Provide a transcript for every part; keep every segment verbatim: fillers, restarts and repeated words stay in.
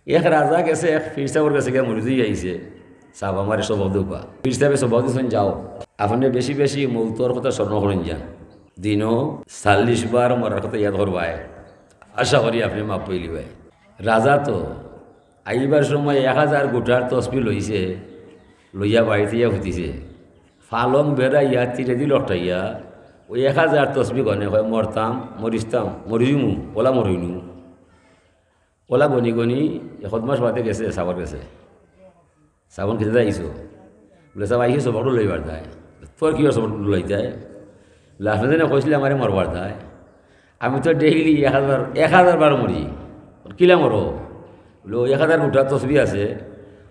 এক রাজা গেছে এক পীর সাবর গেছে গিয়া মুরিদ অইয়া আইছে, "সাব, আমারে সবক দেউক্কা।" পীর সাবে সবক দিছইন, "যাও, আপনে বেশি বেশি মউতর কথা স্মরণ করইন যান, দিনো চাল্লিশ বার মরার কথা ইয়াদ করবায়, আশা করি আপনে মাফ পাইলিবায়।" রাজা তো আইবার সময় এক হাজার গুটার তসবি লইছে, লইয়া বাড়িত আইয়া হুতিছে। ফালং বেড়াইয়া তিরেদি লটকাইয়া অউ এক হাজার তসবি গনে, কয়, "মরতাম, মরিস্তাম, মরিযিমু, অলা মরইনু।" অলা গনি গনি এক মাস বাদে গেছে সাবর গেছে। "সাব, অখন কিতা আইছো?" বুলে, "সাব, আইছি সবকটা লইবার দায়।" "তোর কিওর সবকটা লইতায়?" বুলে, "আপনে যেন কইছলে আমারে মরবার দায়, আমি তো ডেইলি এক হাজার, এক হাজার বার মরি, কিলা মরো?" বুলে, "অউ এক হাজার গুটা তসবি আছে,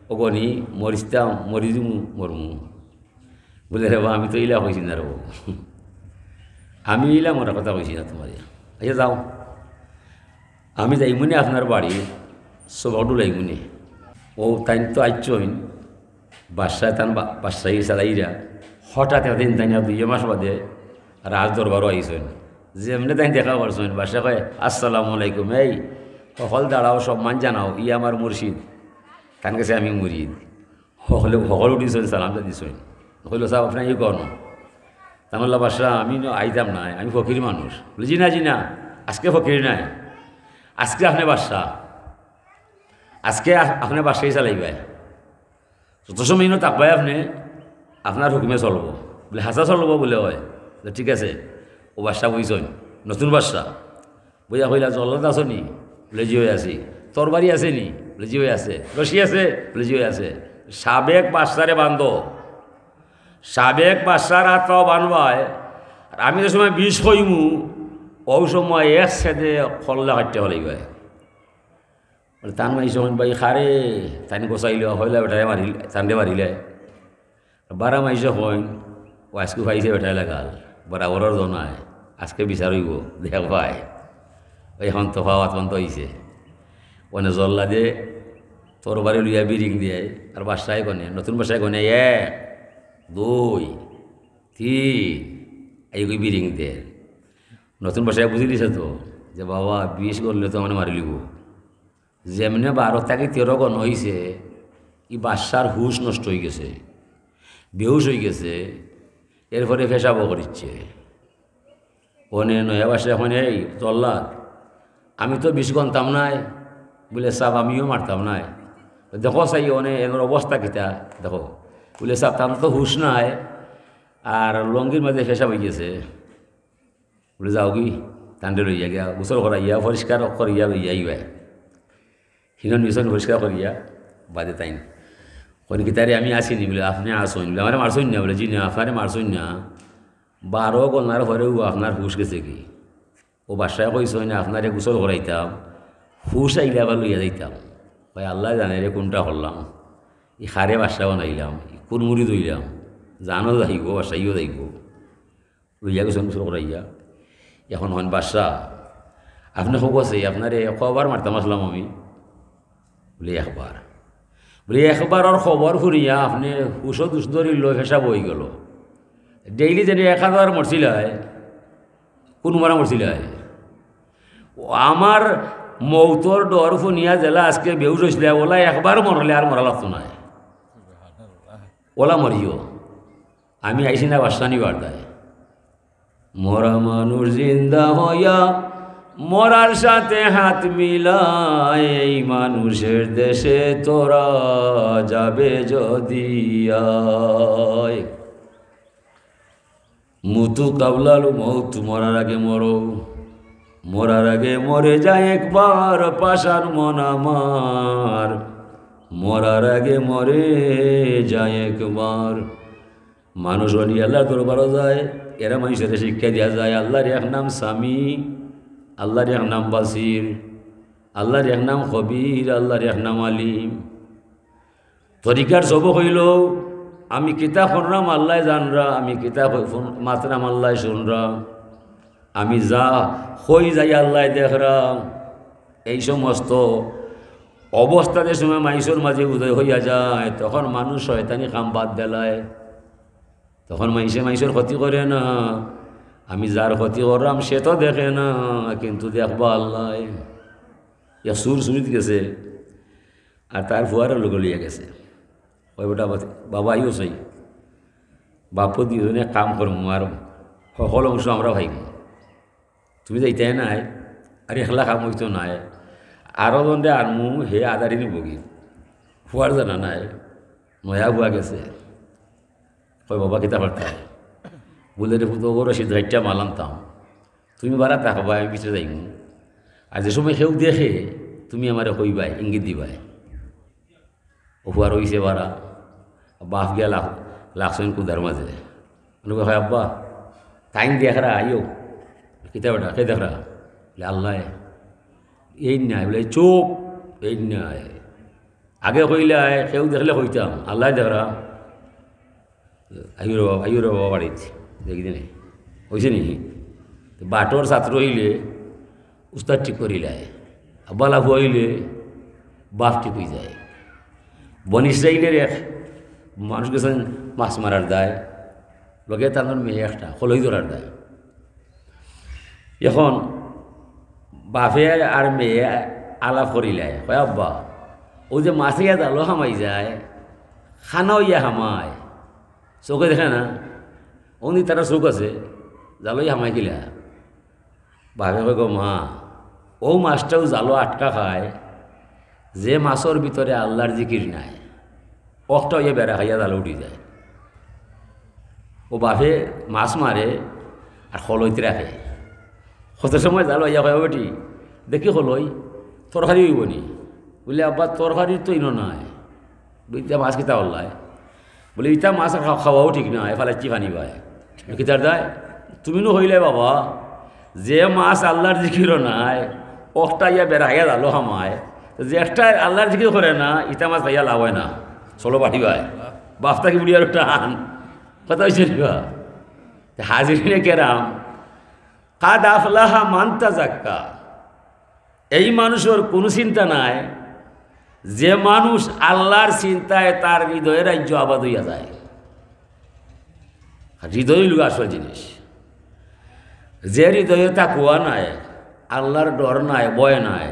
অউ গনি, মরিস্তাম, মরিযিমু, মরমু।" বুলে, "রে বা, আমি তো ইলা কইছি না রে বা, আমি ইলা মরার কথা কইছি না তুমারে। আচ্ছা যাও, আমি যাইমুনে আপনার বাড়ি, সবকটা লইমুনে।" অউ তাইন তো আইছইন, বাদশায় তান বা-, বাদশাহি চালাইরা, হঠাৎ একদিন তাইন আর দুই মাস বাদে রাজ দরবারো আইছইন। যেমনে তাইন দেখা করছইন, বাদশায় কয়, "আসসালামু আলাইকুম, এই হকল দাঁড়াও, সম্মান জানাও, ই আমার মুর্শিদ, তান গেছে আমি মুরিদ।" হকলে, হকল উঠিছইন, সালামটা দিছইন। কইলো, "সাব, আপনে ই কন?" তান কইলা, "বাদশা, আমি নু আইতাম নায়, আমি ফকির মানুষ।" বুলে, "জি না, জি না, আজকে ফকির নায়, আজকে আপনে বাদশা, আজকে আ-, আপনে বাদশাহি চালাইবায়, যত সময় ইনো থাকবায় আপনে, আপনার হুকুমে চলবো।" বুলে, "হাছা চলবো?" বুলে, "অয়।" বুলে, "ঠিক আছে।" অউ বাদশা বইছইন, নতুন বাদশা। বইয়া কইলা, "জল্লাদ আছো নি?" বুলে, "জি অয় আছি।" "তরবারি আছে নি?" বুলে, "জি অয় আছে।" "রশি আছে?" বুলে, "জি অয় আছে।" সাবেক বাদশারে বান্ধো, সাবেক বাদশার আত পাও বান্ধবায়। আর আমি যে সময় বিষ কইমু, অউ সময় এক ছেদে কল্লা কাটিয়া ফালাইবায়। বুলে, তান মাইনষে কইন, "ভাই, কারে?" তাইন গছাইলা, কইলা, "বেটারে মারিল-, তানরে মারিলে।" বারা মাইনষে কইন, "অউ আজকে পাইছে বেটায় লাগাল, বরাবরর দোনায়, আজকে বিচার অইবো, দেখবায়।" অখন তো ফাওয়াত বন্ধ অইছে। অনে জল্লাদে তরবারি লইয়া বিরিং দেয়, আর বাদশায় গনে, নতুন বাদশায় গনে, "এক, দুই, তিন", এই কই বিরিং দের। নতুন বাদশায় বুঝিলিছে তো যে, "বাবা, বিষ গনলে তো আমারে মারিলিবো।" যেমনে বারো থাকি তেরো গনা অইছে, ই বাদশার হুশ নষ্ট অইগেছে, বেহুশ অইগেছে, এরপরে পেশাবও করিচ্ছে। অনে নয়া বাদশায় কইন, "এই জল্লাদ, আমি তো বিষ গনতাম নায়।" বুলে, "সাব, আমিও মারতাম নায়। দেখো চাই অনে এনর অবস্থা কিতা দেখো।" বুলে, "সাব, তান তো হুশ নাই, আর লুঙ্গির মাঝে পেশাব অইগেছে।" বুলে, "যাওগি, তানরে লইয়া গিয়া, গোসল করাইয়া, পরিষ্কার করিয়া লইয়া আইবায়।" হিনো নিছইন পরিষ্কার করিয়া, বাদে তাইন কইন, "কিতারে, আমি আছি নি?" বুলে, "আপনে আছইন।" বুলে, "আমারে মারছইন না?" বুলে, "জি না, আপনারে মারছইন না। বারো গনার পরেও আপনার হুশ গেছে কি? অউ বাদশায় কইছইন, আপনারে গোসল করাইতাম, হুশ আইলে আবার লইয়া যাইতাম।" কয়, "আল্লায় জানে রে, কুনটা করলাম, ই কারে বাদশা বানাইলাম, ই কুন মুরিদ অইলাম, জানও যাইবো, বাদশাইও যাইবো।" লইয়া গেছইন গোসল করাইয়া। অখন কইন, "বাদশা, আপনে কও চাই, আপনারে কয়বার মারতাম আছলাম আমি?" বুলে, "একবার।" বুলে, "একবারর খবর হুনিয়া আপনে হুশো দুশ ধরিল, পেশাব অইগেলো। ডেইলি যেন এক হাজার মরছিলায়, কুন মারা মরছিলায়? অউ আমার মউতর ডর হুনিয়া যেলা আজকে বেহুশ অইছলায়, অলা একবার মরলে আর মরা লাগতো নায়, অলা মরিও।" আমি আইছি না বাদশা নিবার দায়। মরা মানুষ জিন্দা হইয়া মরার সাথে হাত মিলায়, এই মানুষের দেশে তোরা যাবে যদি আয়। মুতু কাবলাল মউত, মরার আগে মরো, মরার আগে মরে যায় একবার পাষাণ মন আমার, মরার আগে মরে যায় একবার। মানুষ অলি আল্লার দরবারো যায়, এরা মানষরে শিক্ষা দিয়া যায়, আল্লার এক নাম সামি, আল্লার এক নাম বাসির, আল্লার এক নাম খবির, আল্লার এক নাম আলিম। তরিকার সবক অইলো, আমি কিতা কররাম আল্লায় জানরা, আমি কিতা কই-, ফোন-, মাতরাম আল্লায় শুনরা, আমি যা কই যাই আল্লায় দেখরা। এই সমস্ত অবস্থা যে সময় মানষর মাঝে উদয় অইয়া যায়, তখন মানুষ শয়তানি কাম বাদ দেলায়। তখন মানষে মানষর ক্ষতি করে না। আমি যার ক্ষতি কররাম, সে তো দেখে না, কিন্তু দেখবা আল্লায়। এক চুর চুরিত গেছে, আর তার ফুয়ারও লগে লইয়া গেছে। কয়, "বেটা, বাবা, বাবা আইও চাই, বাপও দুইজনে কাম করমু, আর হকল অংশ আমরা পাইমু। তুমি যাইতায় নায়, আর একলা কাম অইতো নায়, আরো জনরে আনমু, হে আদারি নিবগি।" ফুয়ার জানা নাই, নয়া ফুয়া গেছে। কয়, "বাবা, কিতা করতায়?" বলে, "রে পুত, ওগো রশিদ, গাইট্টা মাল আনতাম, তুমি বারা থাকবায়, আমি ভিতরে যাইমু। আর যে সময় কেউ দেখে, তুমি আমারে কইবায়, ইঙ্গিত দিবায়।" ও ফুয়া রইছে বারা, বাফ গিয়া লাগ-, লাগছইন কুদার মাঝে। মনে কয়, "আব্বা, তাইন দেখরা, আইও।" "কিতা বেটা, কে দেখরা?" বলে, "আল্লায়।" "এই নাই।" বলে, "চুপ, এই নাই।" আগে কইলায়, কেউ দেখলে কইতাম, "আল্লায় দেখরা।" "আইও রে বাবা, আইও রে বাবা বাড়িত, দেখি দিনে।" অইছে নি? তো বাটর ছাত্র অইলে উস্তাদ ঠিক করিলায়, আর বালা ফুয়া অইলে বাফ ঠিক অইযায়। বনি ইসরাইলর এক মানুষ গেছইন মাছ মারার দায়, লগে তানর মেয়ে একটা, খলই ধরার দায়। এখন বাফে আর মেয়ে আলাপ করিলায়, কয়, "আব্বা, অউ যে মাছ ইয়া জালো হামাই যায়, কানা অইয়া হামায়, চউখে দেখে না, অউ নি তারার চউখ আছে, জালো ইয়া হামায় কিলা?" বাফে কয়, "গো মা, অউ মাছটাউ জালো আটকা খায়, যে মাছর ভিতরে আল্লার জিকির নাই, অখটা অইয়া বেড়া খাইয়া জালো উঠি যায়।" ও বাফে মাছ মারে আর খলইত রাখে। কত সময় জালো আইয়া কয়, "ও বেটি, দেখি খলই, তরকারি অইবো নি?" বলে, "আব্বা, তরকারি তো ইনো নাই।" বলে, "ইতা মাছ কিতা করলায়?" বলে, "ইতা মাছ আর খা-, খাওয়াও ঠিক নায়, ফালাইছি পানি বায়।" বলে, "কিতার দায়?" "তুমি নু কইলায় বাবা, যে মাছ আল্লার জিকিরও নাই, অখটা ইয়া বেড়া খাইয়া জালো হামায়, তো যে একটা আল্লার জিকির করে না, ইতা মাছ খাইয়া লাভ অয় না, চলো বাড়ি বায়।" বাফ থাকি বুড়িয়ার টান, কথা অইছে নি বা? হাজিরিনে কেরাম, কাদ আফলাহা মান তাজাক্কা। এই মানুষর কুনু চিন্তা নাই, যে মানুষ আল্লার চিন্তায় তার হৃদয়ে রাজ্য আবাদ অইয়া যায়। হৃদয় অইলো আসল জিনিস। যে হৃদয়ে তাকুয়া নাই, আল্লার ডর নাই, ভয় নাই,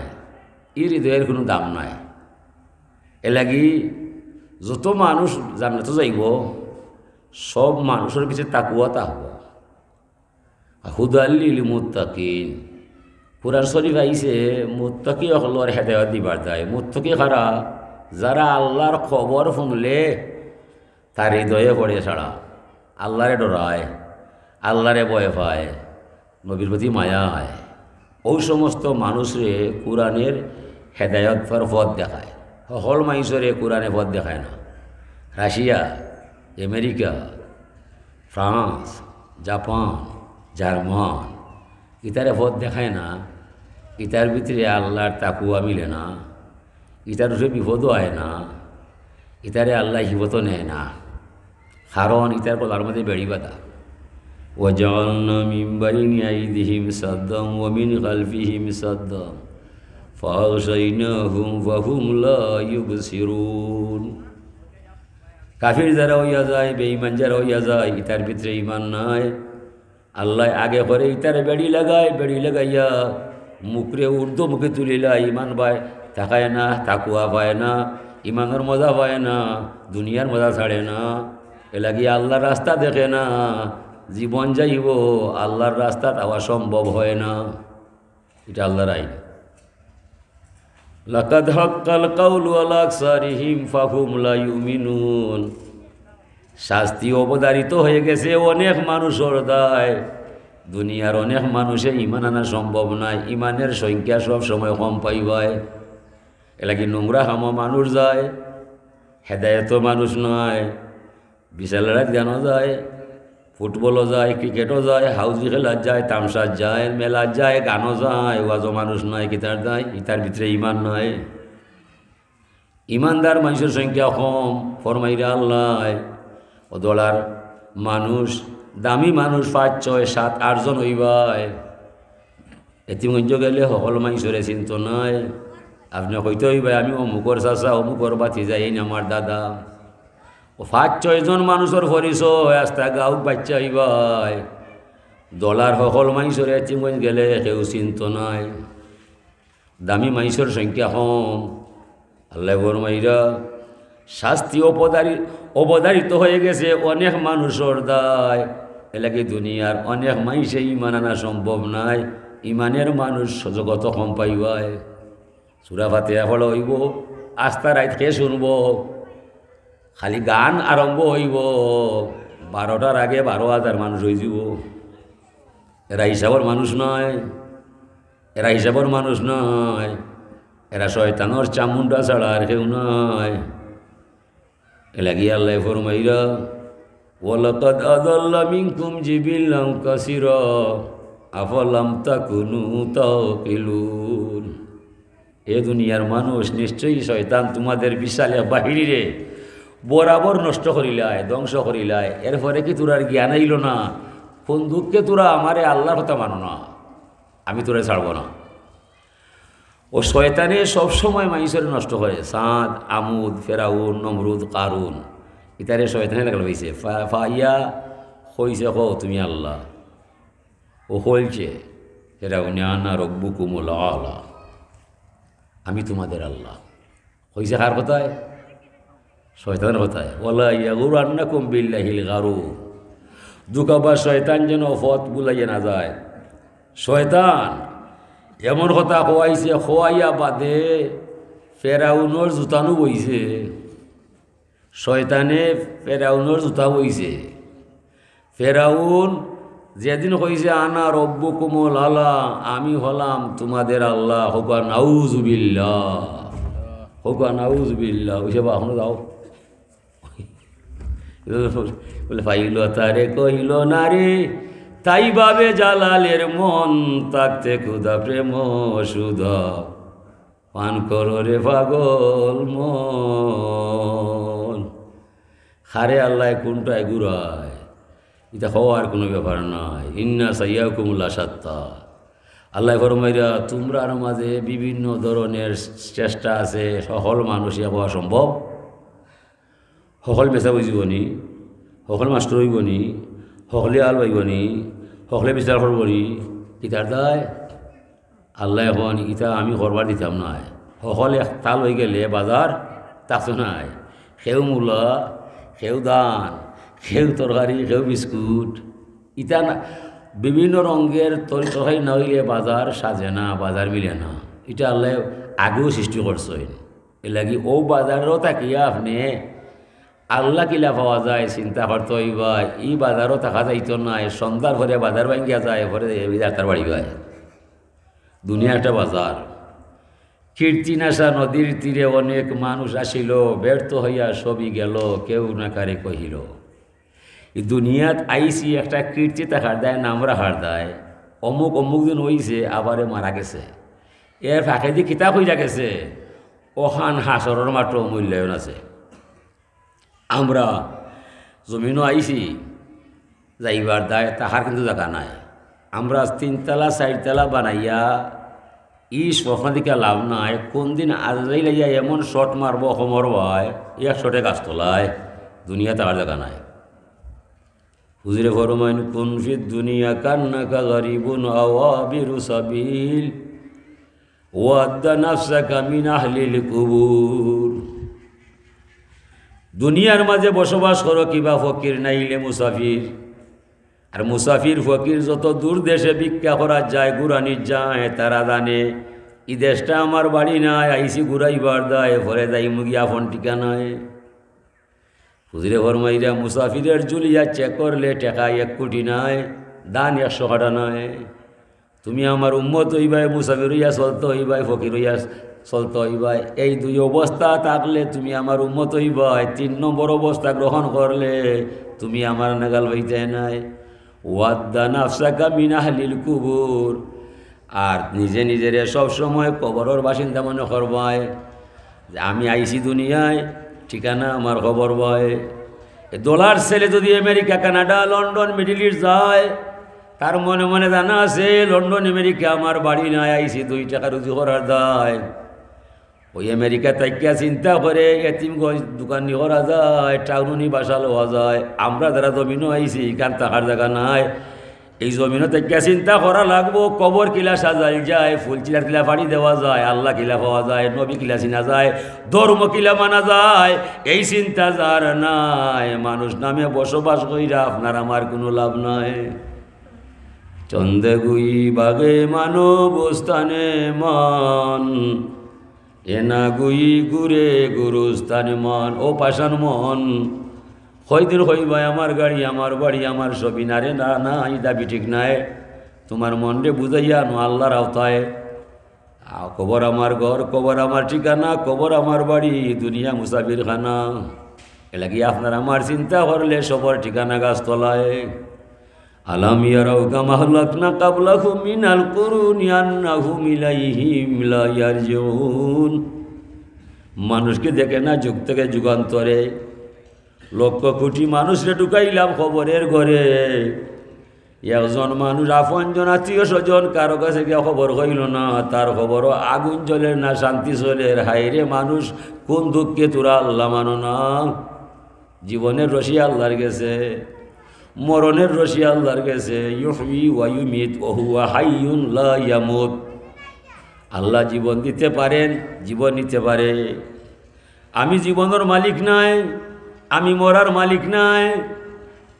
ই হৃদয়র কুনু দাম নাই। এরলাগি যত মানুষ জান্নাতো যাইবো, সব মানুষর ভিতরে তাকুয়া থাকবো। হুদাল লিল মুত্তাকিন। কুরআন শরীফ আইছে মুত্তাকি অকলর হেদায়ত দিবার দায়। মুত্তাকি কারা? যারা আল্লার খবর হুনলে তার হৃদয়ে পড়ে ছাড়া, আল্লারে ডরায়, আল্লারে ভয় পায়, নবীর প্রতি মায়া অয়। অউ সমস্ত মানুষরে কুরআনের হেদায়তর পথ দেখায়। হকল মাইনষরে কুরআনে পথ দেখায় না। Russia, America, France, Japan, German, ইতারে পথ দেখায় না, ইতার ভিতরে আল্লার তাকুয়া মিলে না, ইতার উপরে বিপদও আয় না, ইতারে আল্লায় হিফজো নেয় না, কারণ ইতার গলার মধ্যে বেড়ি বাঁধা। وجعلنا من بين أيديهم سدا ومن خلفهم سدا فأغشيناهم فهم لا يبصرون। কাফির যারা অইয়া যায়, বেঈমান যারা অইয়া যায়, ইতার ভিতরে ঈমান নাই। আল্লায় আগে করে ইতারে বেড়ি লাগায়, বেড়ি লাগাইয়া মুখরে ঊর্ধ্বমুখী তুলিলায়, ঈমান পায়, তাকায় না, তাকুয়া পায় না, ঈমানর মজা পায় না, দুনিয়ার মজা ছাড়ে না। এরলাগি আল্লার রাস্তা দেখে না, জীবন যাইবো, আল্লার রাস্তাত আওয়া সম্ভব হয় না। ইটা আল্লার আইন। লাকাদ হাক্কাল কাউলু আলা আকসারিহিম ফাহুম লা ইউমিনুন। শাস্তি অবধারিত হয়ে গেছে অনেক মানুষর দায়। দুনিয়ার অনেক মানুষে ঈমান আনা সম্ভব নায়, ঈমানের সংখ্যা সব সময় কম পাইবায়। এরলাগি নোংরা কামো মানুষ যায়, হেদায়তো মানুষ নায়। বিশাল লড়াইত গানো যায়, ফুটবলও যায়, ক্রিকেটও যায়, হাউজি খেলাত যায়, তামশাত যায়, মেলাত যায়, গানো যায়, ওয়াজো মানুষ নাই, কিতার যায়, ইতার ভিতরে ঈমান নাই। ঈমানদার মানষর সংখ্যা কম, ফরমাইরা আল্লায়, ও দলার মানুষ, দামি মানুষ পাঁচ, ছয়, সাত, আট জন অইবায়। এতিমগঞ্জ গেলে হকল মানষরে চিনতো নায়। আপনে কইতে অইবায়, "আমি অমুকর চাচা, অমুকর ভাতিজা, এইন আমার দাদা।" ও পাঁচ ছয় জন মানষর পরিচয়, আস্তা গাউত বাইচ্চা অইবায়। দলার হকল মানষরে এতিমগঞ্জ গেলে কেউ চিনতো নায়। দামি মানষর সংখ্যা কম। আল্লায় ফরমাইরা, শাস্তি অবধারি-, অবধারিত হয়ে গেছে অনেক মানুষর দায়। এরলাগি দুনিয়ার অনেক মানষে ইমান আনা সম্ভব নায়। ইমানের মানুষ জগতো কম পাইবায়। সূরা ফাতিহা পড়া অইবো, আস্তা রাইত কে শুনবো? খালি গান আরম্ভ অইবো, বারোটার আগে বারো হাজার মানুষ অইযিবো। এরা হিসাবর মানুষ নায়, এরা হিসাবর মানুষ নায়, এরা শয়তানর চামুন্ডা ছাড়া আর কেউ নায়। এরলাগি আল্লায় ফরমাইরা, "ওয়ালাকাদ আদাল্লা মিনকুম জিবিল্লান কাসীরা, আফালাম তাকুনু তাকিলুন।" এ দুনিয়ার মানুষ, নিশ্চয়ই শয়তান তোমাদের বিশাল এক বাহিনীরে বরাবর নষ্ট করিলায়, ধ্বংস করিলায়। এরপরে কি তোরার জ্ঞান আইলো না? কোন দুঃখে তোরা আমারে আল্লার কথা মানো না? আমি তোরে ছাড়বো না। ও শয়তানে সবসময় মানষরে নষ্ট করে। সাদ, আমুদ, ফেরাউন, নমরুদ, কারুন, ইতারে শয়তানে লাগাল পাইছে। ফা-, ফাইয়া কইছে, "কও তুমি আল্লা।" ও কইছে, ফেরাউনে, "আনা রব্বুকুমুল আলা, আমি তোমাদের আল্লা।" কইছে কার কথায়? শয়তানর কথায়। "ওয়ালা ইয়াগুরান্নাকুম বিল্লাহিল গারুর।" ধোঁকাবাজ শয়তান যেন পথ ভুলাইয়া না যায়। শয়তান এমন কথা কওয়াইছে, কওয়াইয়া বাদে ফেরাউনর জুতানো বইছে। শয়তানে ফেরাউনর জুতা বইছে। ফেরাউন যেদিন কইছে, "আনা রব্বুকুমুল আলা, আমি হলাম তোমাদের আল্লা", কউক্কা নাউজুবিল্লাহ, কউক্কা নাউজুবিল্লাহ। অইছে বা, এখনো যাও। বলে, "পাইল তারে কইল না রে, তাই ভাবে জালালের মন, থাকতে ক্ষুধা প্রেম সুধা।" পান করো রে পাগল মন। কারে আল্লায় কোনটায় ঘুরায়, ইটা কওয়ার কুনু ব্যাপার নায়। ইন্না সাইয়াকুম লাশাত্তা। আল্লায় ফরমাইরা, তোমরার মাঝে বিভিন্ন ধরনের চেষ্টা আছে, হকল মানুষ ইয়া কওয়া সম্ভব? হকল মেসাব অইযিবো নি? হকল মাস্টর অইবো নি? হকলে আল পাইবো নি? হকলে বিচার করবো নি? ইতার দায়? আল্লায় কইন, "ইতা আমি করবার দিতাম নায়।" হকল একতাল অইগেলে বাজার থাকতো নায়। কেউ মুলা, কেউ ধান, কেউ তরকারি, কেউ বিস্কুট। ইতা না, বিভিন্ন রঙের তরি-তরকারি না অইলে বাজার সাজে না, বাজার মিলে না। ইটা আল্লায় আগেউ সৃষ্টি করছইন। এরলাগি অউ বাজারো থাকিয়া আপনে আল্লা কিলা পাওয়া যায় চিন্তা করতে অইবা। ই বাজারো থাকা যাইতো নায়, সন্ধ্যার পরে বাজার ভাঙ্গিয়া যায়, পরে যাইয়া তার বাড়ি যায়। দুনিয়া একটা বাজার। কীর্তিনাশা নদীর তীরে অনেক মানুষ আসিল, ব্যর্থ হইয়া সবই গেল, কেউ না কারে কহিল। ই দুনিয়াত আইছি একটা কীর্তি থাকার দায়, নাম রাখার দায়, অমুক অমুক দিন অইছে, আবারে মারা গেছে। এর ফাঁকেদি কিতা কইরা গেছে, অখান হাশরর মাঠো মূল্যায়ন আছে। আমরা জমিনো আইছি, যাইবার দায়, থাকার কিন্তু জাগা নাই। আমরা তিনতলা চাইরতলা বানাইয়া ই স্বপ্ন দেখিয়া লাভ নাই। কোন দিন আজরাইল আইয়া এমন শট মারবো, কমর ভাই, এক শটে গাছ তলায়, দুনিয়া থাকার জাগা নাই। হুজুরে ফরমাইন, "কুন ফিদ দুনিয়া কান্নাকা গারিবুন আও আবিরু সাবিল, ওয়াদ্দা নাফসাকা মিন আহলিল কুবুর।" দুনিয়ার মাঝে বসবাস করো কিবা ফকির নাইলে মুসাফির। আর মুসাফির ফকির যত দূর দেশে ভিক্ষা করাত যায়, ঘুরানিত যায়, তারা জানে, "ই দেশটা আমার বাড়ি নায়, আইছি ঘুরাইবার দায়, পরে যাইমুগি আপন ঠিকানায়।" হুজুরে ফরমাইরা, মুসাফিরের জুলিয়া চেক করলে টেকা এক কোটি নায়, ধান একশো কাটা নায়। তুমি আমার উম্মত অইবায়, মুসাফির অইয়া চলতে অইবায়, ফকির অইয়া চলতে অইবায়। এই দুই অবস্থা থাকলে তুমি আমার উম্মত অইবায়। তিন নম্বর অবস্থা গ্রহণ করলে তুমি আমার নাগাল পাইতায় নায়। ওয়াদ্দা নাফসাকা মিন আহলিল কুবুর। আর নিজে নিজেরে সব সময় কবরর বাসিন্দা মনে করবায় যে আমি আইছি দুনিয়ায়, ঠিকানা আমার কবর বায়। এ ডলার ছেলে যদি America, Canada, London, middle east যায়, তার মনে মনে জানা আছে, লন্ডন, আমেরিকা আমার বাড়ি নায়, আইছি দুই টেকা রুজি করার দায়। ওই আমেরিকা থাকিয়া চিন্তা করে, এতিমগঞ্জ দোকান নি করা যায়, টাউনো নি বাসা লওয়া যায়। আমরা যারা জমিনো আইছি, ইখান থাকার জাগা নাই। এই জমিনো থাকিয়া চিন্তা করা লাগবো, কবর কিলা সাজাইল যায়, ফুলচিলার কিলা ফাড়ি দেওয়া যায়, আল্লাহ কিলা পাওয়া যায়, নবী কিলা চিনা যায়, ধর্ম কিলা মানা যায়। এই চিন্তা যার নাই, মানুষ নামে বসবাস কইরা আপনার আমার কুনু লাভ নাই। চন্দে গুই বাগে মানব স্থানে মান, এ না গুই গুরে গুরুস্থানে মান। ও পাষাণ মন, কয়দিন কইবায় আমার গাড়ি, আমার বাড়ি, আমার সবই? না রে, না, না, ই দাবি ঠিক নায়। তুমার মনরে বুঝাইয়া আনো আল্লাহর আওতায়। আ, কবর আমার ঘর, কবর আমার ঠিকানা, কবর আমার বাড়ি, দুনিয়া মুসাফিরখানা। এলাগি আপনার আমার চিন্তা করলে সবর ঠিকানা গাছতলায়। আলাম ইয়ারাউ কাম আহলাকনা ক্বাবলাহুম মিনাল কুরুনি আন্নাহুম ইলাইহিম লা ইয়ারজিউন। মানুষ কি দেখে না যুগ থেকে যুগান্তরে? লক্ষ কোটি মানুষরে ঢুকাইলাম কবরের ঘরে। একজন মানুষ আপনজন আত্মীয় স্বজন কারো কাছে গিয়া খবর কইল না, তার খবরও আগুন জ্বলের না শান্তি চলের। হায়রে মানুষ, কোন দুঃখে তোরা আল্লাহ মানো না? জীবনের রশি আল্লাহর গেছে, মরণের রশি আল্লাহর গেছে। ইউহয়ি ওয়া ইউমিত ওয়া হুয়া হাইয়ুন লা ইয়ামুত। আল্লাহ জীবন দিতে পারেন, জীবন নিতে পারে। আমি জীবনর মালিক নায়, আমি মরার মালিক নায়।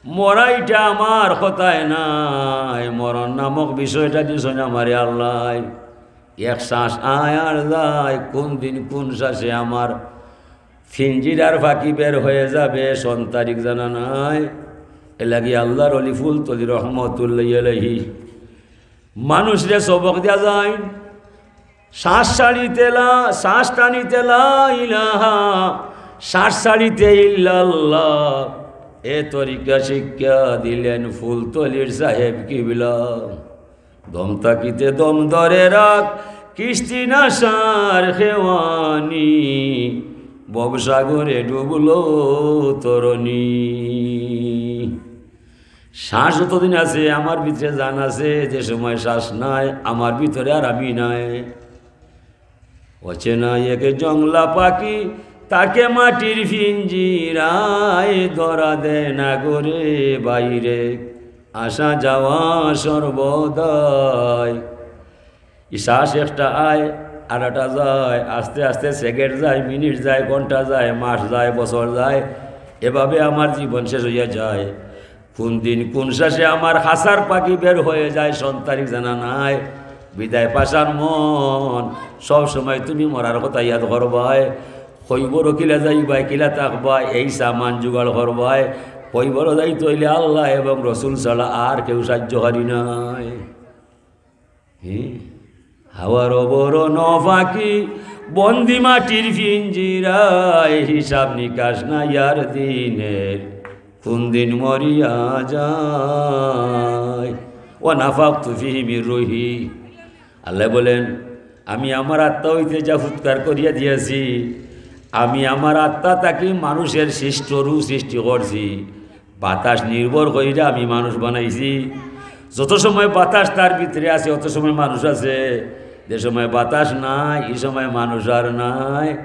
মরা ইটা আমার কথায় নায়, মরণ নামক বিষয়টা দিছইন আমারে আল্লায়। এক শ্বাস আয় আর যায়, কোন দিন কোন শ্বাসে আমার ফিঞ্জিরার ফাঁকি বের হয়ে যাবে, সন তারিখ জানা নাই। এলাগি আল্লাহর অলি ফুলতলি রহমতুল্লাহি আলাইহি মানুষরে সবক দিয়া যায়, শ্বাস ছাড়িতে লা, শ্বাস টানিতে লা ইলাহা, শ্বাস ছাড়িতে ইল্লাল্লাহ। এ তরিকা শিক্ষা দিলেন ফুলতলির সাহেব কিবলা। দম থাকিতে দম ধরে রাখ, কিস্তি নাশার খেওয়ানি, ভবসাগরে ডুবলো তরণী। শ্বাস যতদিন আছে, আমার ভিতরে জান আছে, যে সময় শ্বাস নাই, আমার ভিতরে আর আমি নাই। অচেনা এক জংলা পাখি, তাকে মাটির পিঞ্জিরায় ধরা দেয় না গরে বাইরে, আসা যাওয়া সর্বদাই। ই শ্বাস একটা আয়, আর একটা যায়, আস্তে আস্তে সেকেন্ড যায়, মিনিট যায়, ঘন্টা যায়, মাস যায়, বছর যায়, এভাবে আমার জীবন শেষ হইয়া যায়। কোন দিন কোন শ্বাসে আমার খাসার পাখি বের হয়ে যায়, সন তারিখ জানা নাই। বিদায় পাষাণ মন, সব সময় তুমি মরার কথা ইয়াদ করবায়। কইবরো কিলা যাইবায়, কিলা থাকবায়, এই সামান জোগাড় করবায়। কইবরো যাইতে হইলে আল্লাহ এবং রসুল ছাড়া আর কেউ সাহায্যকারী নাই। হে, হাওয়ার বড় ন ফাঁকি, বন্দি মাটির পিঞ্জিরায়, হিসাব নিকাশ নাই আর দিনের, কোন দিন মরিয়া যায়। ওয়া নাফাখতু ফিহি মির রুহি। আল্লাহ বলেন, আমি আমার আত্মা হইতে যা ফুৎকার করিয়া দিয়াছি, আমি আমার আত্মা থাকি মানুষের সৃষ্ট রুহ সৃষ্টি করছি। বাতাস নির্ভর করিয়া আমি মানুষ বানাইছি। যত সময় বাতাস তার ভিতরে আছে, অত সময় মানুষ আছে। যে সময় বাতাস নাই, এই সময় মানুষ আর নাই।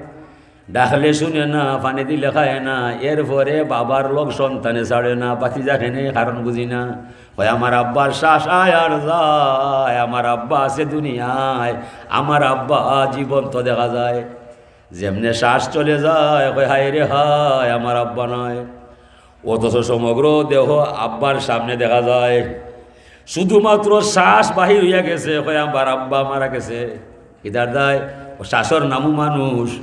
ডাকলে শুনে না, পানি দিলে খায় না, এরপরে বাবার লগ সন্তানে ছাড়ে না, বাতি যাকে নেই, কারণ বুঝি না। হয় আমার আব্বার শ্বাস আয় আর যায়, আমার আব্বা আছে দুনিয়ায়, আমার আব্বা জীবন্ত দেখা যায়। যেমনে শ্বাস চলে যায়, কয়, "হায় রে হায়, আমার আব্বা নাই।" অথচ সমগ্র দেহ আব্বার সামনে দেখা যায়। শুধুমাত্র শ্বাস বাহির হইয়া গেছে, কয়, "আমার আব্বা মারা গেছে।" ইদার দায়, ও শ্বাসর নামও মানুষ,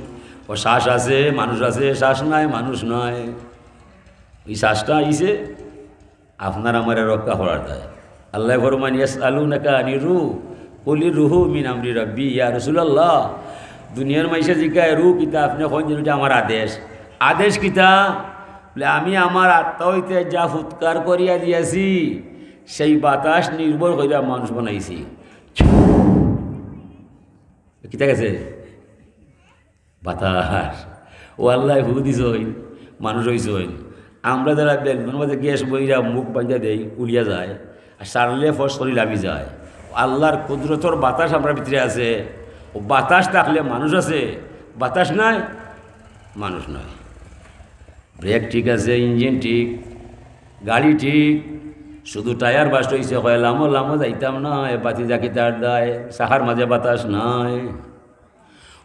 ও শ্বাস আছে, মানুষ আছে, শ্বাস নাই, মানুষ নাই। এই শ্বাসটা আইছে আপনার আমারে রক্ষা করার দায়। আল্লাহ ফরমান, "ইয়াসআলুনাকা আনির রূহ, কুলির রূহু মিন আমরি রাব্বি।" ইয়া রাসূলুল্লাহ, দুনিয়ার মাইনষে জিকায়, "রূহ কিতা?" আপনে কইন যে, "ইটা আমার আদেশ।" আদেশ কিতা? বলে, "আমি আমার আত্মা হইতে যা ফুৎকার করিয়া দিয়াছি, সেই বাতাস নির্ভর করিয়া মানুষ বানাইছি।" কিতা গেছে? বাতাস। ও আল্লাহ ফু দিছইন, মানুষ হইছইন। আমরা যারা বেলুনর মাঝে গ্যাস বইরা মুখ বান্ধা দেই, উড়িয়া যায়, আর সারলে ফস করি লামি যায়। আল্লাহর কুদরতর বাতাস আমরার ভিতরে আছে। ও বাতাস থাকলে মানুষ আছে, বাতাস নাই, মানুষ নাই। ব্রেক ঠিক আছে, ইঞ্জিন ঠিক, গাড়ি ঠিক, শুধু টায়ার বাস্ট অইছে, কয় লামো লামো যাইতাম নায়, বাতি জাকি তার দায়, চাকার মাঝে বাতাস নাই।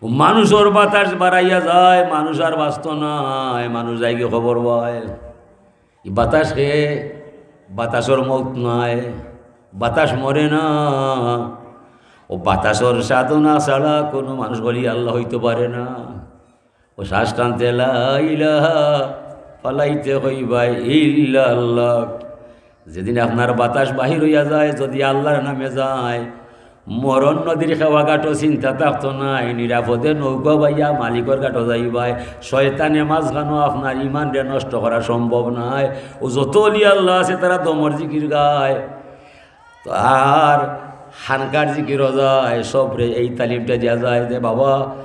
ও মানুষর বাতাস বাড়াইয়া যায়, মানুষ আর বাঁচতো নায়, মানুষ যায়গি খবর পায়। ই বাতাস কে, বাতাসর মউত নাই, বাতাস মরে না। ও বাতাসর সাধনা ছাড়া কোনো মানুষ অলি আল্লাহ হইতে পারে না। ও শ্বাস টানতে লা ইলাহা, ফালাইতে কইবায় ইল্লাল্লাহ। যেদিন আপনার বাতাস বাহির হইয়া যায়, যদি আল্লাহর নামে যায়, মরণ নদীর খেওয়া ঘাটও চিন্তা থাকতো নায়, নিরাপদে নৌকা বাইয়া মালিকর ঘাটও যাইবায়। শয়তানে মাঝখানো আপনার ইমানরে নষ্ট করা সম্ভব নায়। ও যত অলি আল্লাহ আছে, তারা দমর জিকির গায়, তো আর হানকার জিকিরও যায়, সবরে এই তালিমটা দিয়া যায় যে, "বাবা,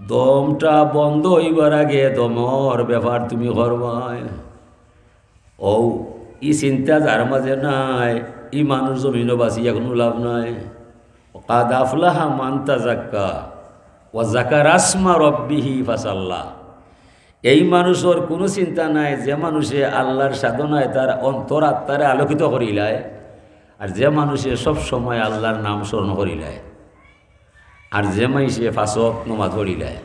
দমটা বন্ধ হইবার আগে দমর ব্যাপার তুমি করবায়।" ও, ই চিন্তা যার মাঝে নাই, ই মানুষ জমিনও বাঁচি এখনো লাভ নাই। কাদ আফলাহা মান তাজাক্কা ওয়া যাকারাসমা রাব্বিহি ফাসাল্লা। এই মানুষর কোনো চিন্তা নাই, যে মানুষে আল্লাহর সাধনায় তার অন্তর আত্মারে আলোকিত করিলায়, আর যে মানুষে সব সময় আল্লাহর নাম স্মরণ করিলায়, আর যে মাইনষে পাঁচ ওয়াক্ত নমাজ পড়িলায়।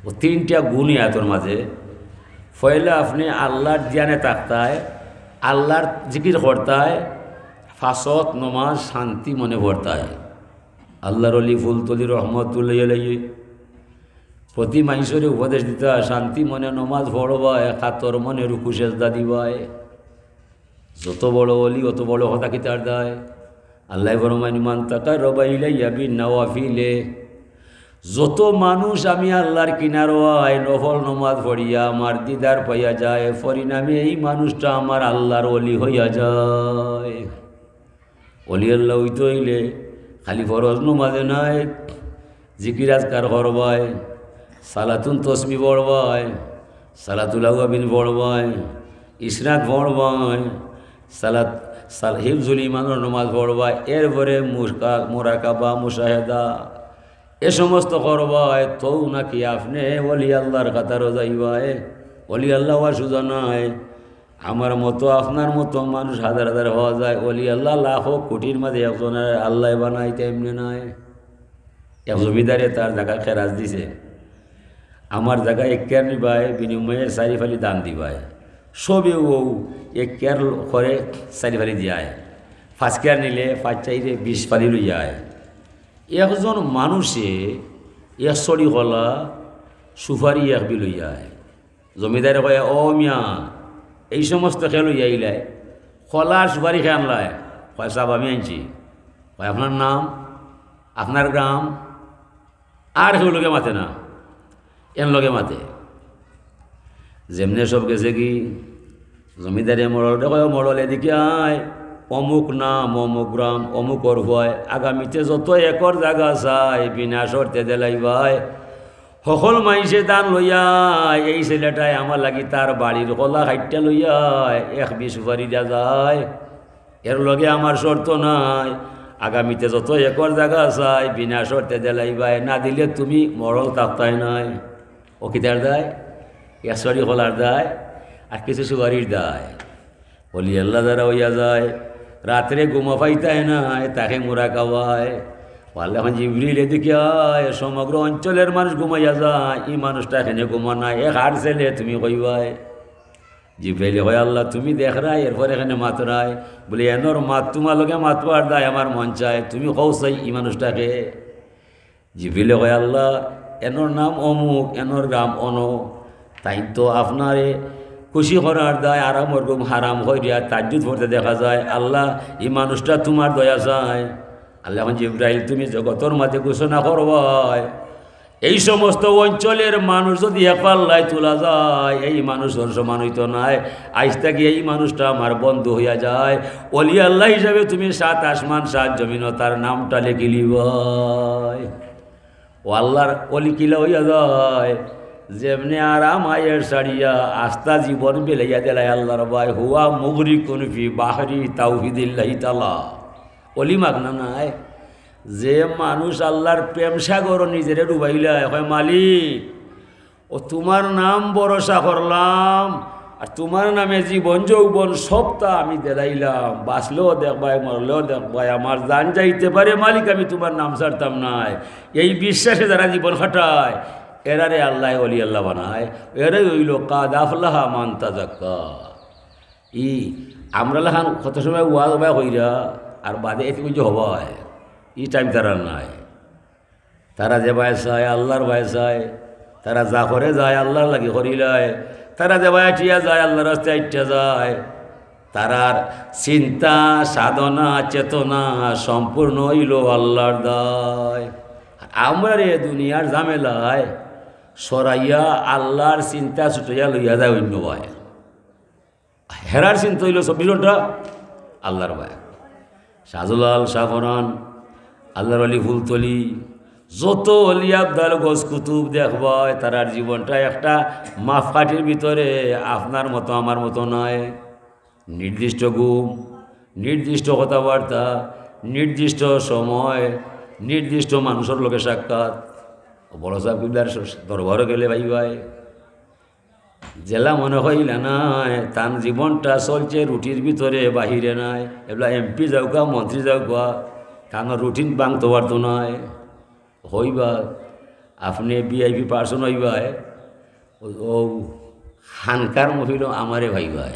ও তিনটা গুণ ই আয়াতর মাঝে। পয়লা আপনে আল্লাহর ধ্যানে থাকতায়, আল্লাহর জিকির করতায়, পাঁচ ওয়াক্ত নমাজ শান্তি মনে পড়তায়। আল্লাহর অলি ফুলতলি রহমতুল্লাহি আলাইহি প্রতি মাইনষরে উপদেশ দিতা, শান্তি মনে নমাজ পড়বায়, কাতর মনে রুকু সেজদা দিবায়। যত বড় অলি, অত বড় কথা কিতার দায়। আল্লাহ ফরমাইন, "মান তাকাররাবা ইলাইয়া বিন নাওয়াফিলে।" যত মানুষ আমি আল্লাহর কিনারো আয়, নফল নমাজ পড়িয়া আমার দিদার পাইয়া যায়, পরিণামে এই মানুষটা আমার আল্লাহর অলি হইয়া যায়। অলি আল্লাহ হইতে হইলে খালি ফরজ নমাজে নাই, জিকির আজকার করবায়, সালাতুন তসবি পড়বায়, সালাতুল আওয়াবিন পড়বায়, ইশরাক পড়বায়, সালাত, সাল-, হিফজুল ইমানর নমাজ পড়বায়, এরপরে মুশকা-, মুরাকাবা, মুশাহেদা, এ সমস্ত করবায়, তো নাকি আপনে অলি আল্লাহর কাতারো যাইবায়? অলি আল্লাহ হওয়া সুজা নাই। আমার মতো, আপনার মতো মানুষ হাজার হাজার হওয়া যায়, অলি আল্লাহ লাখো কোটির মাঝে একজনের আল্লাহ বানাইতে এমনি নাই। এক জমিদারে তার জাগা খেরাজ দিছে, আমার জাগা এক কেয়ার নিবায়, বিনিময়ে চারি ফালি ধান দিবায়। সবে ও এক কেয়ার করে চারি ফালি দিয়ায়, পাঁচ কেয়ার নিলে পাঁচ চাইরে বিশ ফালি লইয়ায়। একজন মানুষে এক ছড়ি কলা, সুপারি এক বি লইয়ায়। জমিদারে কয়, "ও মিয়া, এই সমস্ত কে লইয়া আইলায়, কলা সুপারি কে আনলায়?" কয়, "সাব, আমি আনছি।" কয়, "আপনার নাম, আপনার গ্রাম?" আর কেউ লগে মাতে না, এন লগে মাতে। যেমনে সব গেছে কি, জমিদারে মরলরে কয়, "মরল, এদিকে আয়, অমুক নাম, অমুক গ্রাম, অমুকর পুয়ায়, আগামীতে যত একর জাগা চায়, বিনা শর্তে দিলাইবায়।" হকল মাইনষে ধান লইয়া, এই ছেলেটায় আমার লাগি তার বাড়ির কলা কাইট্টা লইয়া এক বি সুপারি দিয়া যায়। এর লগে আমার শর্ত নাই, আগামীতে যত একর জাগা চায়, বিনা শর্তে দিলাইবায়, না দিলে তুমি মরল থাকতায় নায়। ও কিতার দায়? এক ছড়ি কলার দায়, আর কিছু সুপারির দায়। অলি আল্লাহ যারা হইয়া যায়, রাত্রে ঘুমা পাইতায় নায়, তাকে মুরাকাবায়। ও আল্লাহ, এখন জিবরিল এদিকে আয়, সমগ্র অঞ্চলের মানুষ ঘুমাইয়া যায়, ই মানুষটা এখানে ঘুমা নাই, এক আর ছেলে তুমি কইবায়। জিবরাইলে কয়, "আল্লাহ, তুমি দেখরায়, এরপর এখানে মাতরায়।" বলে, "এনর মাত তোমার লগে মাতবার দায় আমার মন চায়, তুমি কও চাই ই মানুষটা কে।" জিবরিলে কয়, "আল্লাহ, এনর নাম অমুক, এনর গ্রাম অনো।" তাইন তো আপনারে খুশি করার দায় আরামর ঘুম হারাম করিয়া তাহাজ্জুদ পড়তে দেখা যায়। আল্লাহ, ই মানুষটা তোমার দয়া চায়। আল্লাহ, এখন জিবরাইল, তুমি জগতর মাঝে ঘোষণা করবায়, এই সমস্ত অঞ্চলের মানুষ যদি এক পাল্লায় তোলা যায়, এই মানুষর সমান হইতো নায়। আইজ থাকি এই মানুষটা আমার বন্ধু হইয়া যায়। অলি আল্লাহ হিসাবে তুমি সাত আসমান, সাত জমিনও তার নামটা লেখি লিবায়। ও আল্লাহর অলি কিলা হইয়া যায়, যেমনে আরাম আয়ের ছাড়িয়া আস্তা জীবন বিলাইয়া দিলায় আল্লাহর বায়। হুয়া মুগরিকুন ফি বাহরি তাওহিদিল্লাহি তাআলা। অলি মাগনা নায়। যে মানুষ আল্লাহর প্রেম সাগর নিজেরে ডুবাইলায়, কয়, "মালিক, ও তোমার নাম ভরসা করলাম, আর তুমার নামে জীবন যৌবন সবতা আমি দিলাইলাম, বাঁচলেও দেখবায়, মরলেও দেখবায়, আমার জান যাইতে পারে মালিক, আমি তুমার নাম ছাড়তাম নায়। এই বিশ্বাসে যারা জীবন কাটায়, এরারে আল্লায় ওলি আল্লাহ বানায়। এরাই অইলো কাদ আফলাহা মান তাজাক্কা। ই আমরা লাখান কত সময় ওয়াজ ওবায় কইরা আর বাদে এতে কিছু হবায়, ই টাইম তারার নাই। তারা যেবায় চায় আল্লার বায় চায়, তারা যা করে যায় আল্লার লাগি করিলায়, তারা যেবায় আটিয়া যায় আল্লার রাস্তায় আটিয়া যায়। তারার চিন্তা, সাধনা, চেতনা সম্পূর্ণ অইলো আল্লার দায়। আর আমরার এ দুনিয়ার ঝামেলায় সরাইয়া আল্লার চিন্তা ছুটাইয়া লইয়া যায় অইন্য বায়। হেরার চিন্তা অইলো চব্বিশ ঘন্টা আল্লার বায়। শাহজালাল, শাহপরান, আল্লার ওলি ফুলতলি, যত ওলি আবদাল গজ কুতুব দেখবায়, তারার জীবনটা একটা মাপকাঠির ভিতরে আপনার মতো আমার মতো নায়। নির্দিষ্ট ঘুম, নির্দিষ্ট কথাবার্তা, নির্দিষ্ট সময়, নির্দিষ্ট মানুষর লগে সাক্ষাৎ। বড় সাব কিবলার দরবারো গেলে ভাই ভাই, যেলা মনে অইলা নায়, তান জীবনটা চলছে রুটির ভিতরে, বাহিরে নায়। এবলা এমপি যাউক্কা, মন্ত্রী যাউক্কা, তান রুটিন ভাঙতো পারতো নায়। অইবা, আপনে ভিআইপি পার্সন অইবা, ও, ও খানকার মহফিলো আমারে পাইবা।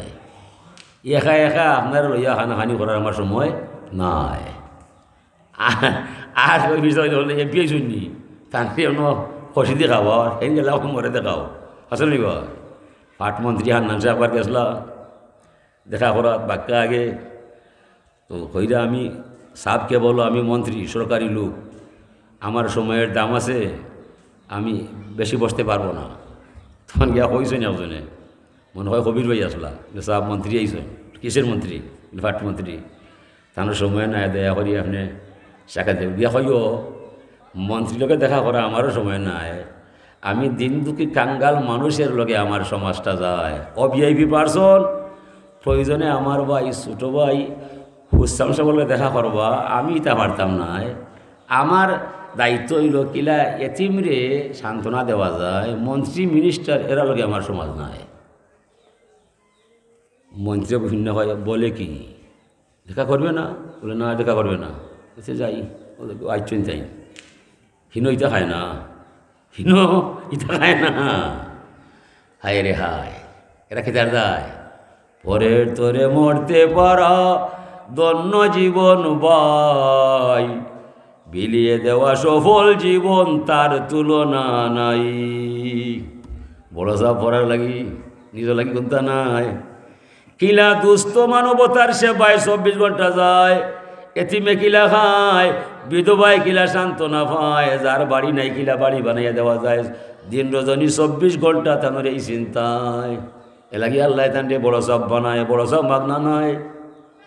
একা একা আপনারে লইয়া খানাখানি করার আমার সময় নাই। আর, আর ওই বিষয় হলো এমপি অইছইন নি, তানরে অনো খুশি দেখাও, আর হেন গেলা মরে দেখাও। আসলে নি বা? পাট মন্ত্রী হান্নান সাব আবার গেছলা দেখা করাত বাক্কা আগে। তো কইরা আমি, সাবকে বলো আমি মন্ত্রী, সরকারি লোক, আমার সময়ের দাম আছে, আমি বেশি বসতে পারবো না। তখন গিয়া কইছইন একজনে, মনে হয় কবির ভাই আছলা, যে সাব মন্ত্রী আইছইন। কিসের মন্ত্রী? বলে, "পাট মন্ত্রী।" তান সময় নাই, দয়া করি আপনে সাক্ষাৎ দেন। গিয়া কইও, "মন্ত্রীর লগে দেখা করা আমারও সময় নাই, আমি দিন দুঃখী কাঙ্গাল মানুষের লগে আমার সমাজটা যায়। ও ভিআইপি পার্সন, প্রয়োজনে আমার ভাই, ছোট ভাই হুসাম সাবর লগে দেখা করবা, আমি ইতা পারতাম নায়। আমার দায়িত্ব অইলো কিলা এতিমরে সান্ত্বনা দেওয়া যায়, মন্ত্রী মিনিস্টার এরার লগে আমার সমাজ নাই।" মন্ত্রী বিভিন্ন হয়, বলে কি, "দেখা করবে না?" বলে, "না, দেখা করবে না।" বলছে, "যাই।" বলে, "আইচ্ছইন তাই।" হিনো ইতা খায় না, হিনো ইতা খায় না। হায় রে হায়, এরা কিতার দায়? পরের তরে মরতে পারা, ধন্য জীবন ভাই, বিলিয়ে দেওয়া সফল জীবন, তার তুলনা নাই। বড় সাব পড়ার লাগি, নিজর লাগি কুন্তা নাই। কিলা দুস্থ মানবতার সেবায় চব্বিশ ঘন্টা যায়, এতিমে কিলা খায়, বিধবায় কিলা সান্ত্বনা পায়, যার বাড়ি নাই কিলা বাড়ি বানাইয়া দেওয়া যায়। দিন রজনী চব্বিশ ঘন্টা তানর এই চিন্তায়। এলাগি আল্লায় তানরে বড় সাব বানায়, বড় সাব মাগনা নায়।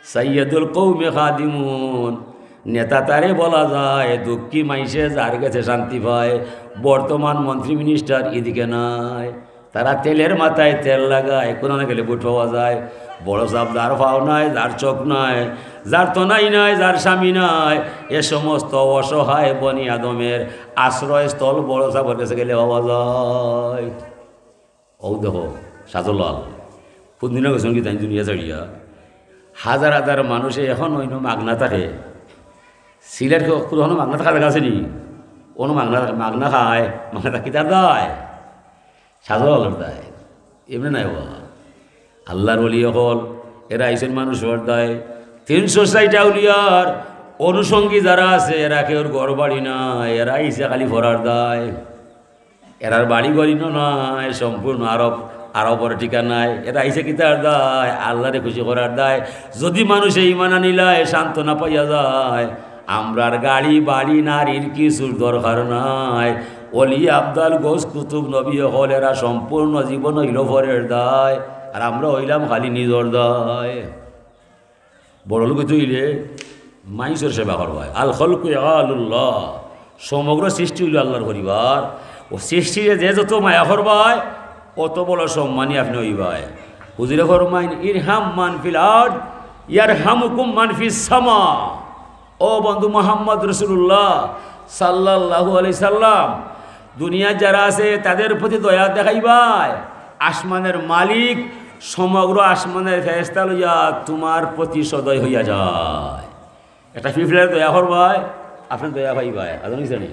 সাইয়্যিদুল কওমি খাদিমুন, নেতা তারে বলা যায়, দুঃখী মাইনষে যার গেছে শান্তি পায়। বর্তমান মন্ত্রী মিনিস্টার ইদিকে নাই, তারা তেলের মাথায় তেল লাগায়, কোনানো গেলে ভোট পাওয়া যায়। বড় সাব যার পাও নাই, যার চোখ নাই, যার তনাই নাই, যার স্বামী নাই, এ সমস্ত অসহায় বনি আদমের আশ্রয়স্থল বড় সাবর গেছে গেলে পাওয়া যায়। ও দেখো, শাহজালাল, কোন দিনও গেছইন কি তাইন দুনিয়া ছাড়িয়া? হাজার হাজার মানুষে এখন অইন্য মাগনা থাকে। সিলেট কি অখনো মাগনা থাকার জাগা আছে নি? অনো মাগনা থাকে, মাগনা খায়, মাগনা থাকি তার দায়। শাহজালালর দায়। এমনে নাই বাবা। আল্লার ওলি অকল, এরা আইছইন মানুষর দায়। তিনশো ষাইট আউলিয়ার অনুষঙ্গী যারা আছে, এরা কেউর ঘর বাড়ি নাই, এরা আইছে খালি পড়ার দায়। এরার বাড়ি ঘর ইনো নাই, সম্পূর্ণ আরব, আরবর ঠিকানায়। এরা আইছে কিতার দায়? আল্লারে খুশি করার দায়। যদি মানুষে ইমান আনিলায়, সান্ত্বনা পাইয়া যায়, আমরার গাড়ি বাড়ি নারীর কিছুর দরকার নাই। ওলি আবদাল গৌস কুতুব নবী অকল, এরা সম্পূর্ণ জীবন অইলো পরের দায়, আর আমরা অইলাম খালি নিজর দায়। বড় লোক অইতে অইলে মাইনষর সেবা করবায়। আল খলকু ইয়ালুল্লাহ, সমগ্র সৃষ্টি অইলো আল্লার পরিবার। ও সৃষ্টিরে যে যত মায়া করবায়, অত বড় সম্মানী আপনে অইবায়। হুজুরে ফরমাইন, "ইরহাম মান ফিল আরদ, ইয়ারহামুকুম মান ফিস সামা।" ও বন্ধু মুহাম্মদ রাসূলুল্লাহ সাল্লাল্লাহু আলাইহি সাল্লাম, দুনিয়াত যারা আছে তাদের প্রতি দয়া দেখাইবায়। আসমানের মালিক সমগ্র আসমানের ফেরেশতা লইয়া তোমার প্রতি সদয় হইয়া যায়। একটা পিঁপড়ারে দয়া করবায়, আপনে দয়া পাইবায়। আর জানি জানি,